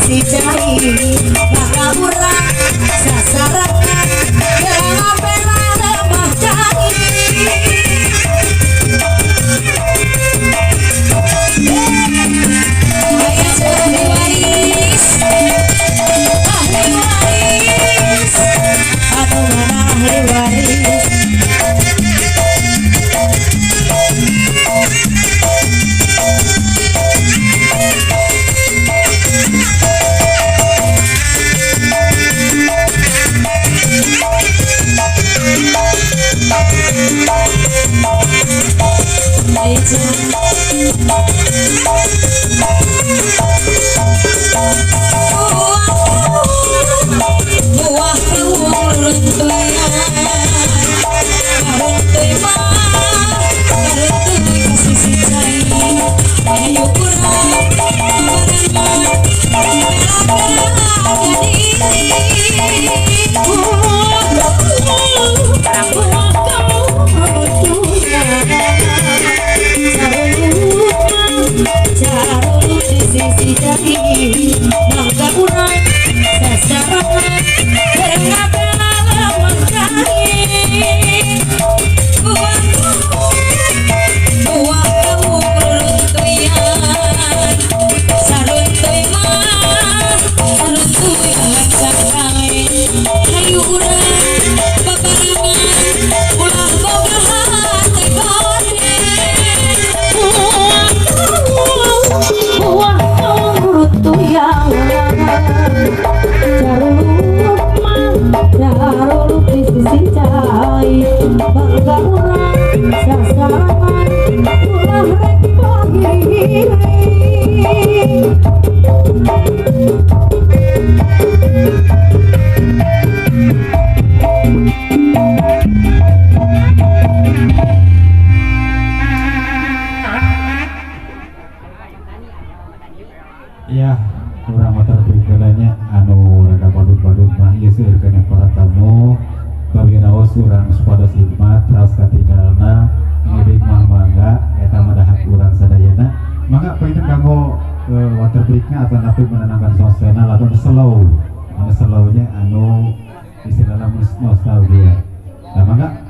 sisi cai maka urang sasarangan ngapela lemah cai. Ahli waris, ahli waris, anu mana ahli waris. Buah Ya, kurang motor berikutnya anu rada badut-badut mah ieu seueur keneh para tamu babiraos urang supados hikmat raos katinggalna ngibing mah mangga eta mah dahak urang sadayana mangga panginten kanggo water breakna atau napi menenangkan suasana lamun slow anu slownya anu istilahna nostalgia. Nah mangga.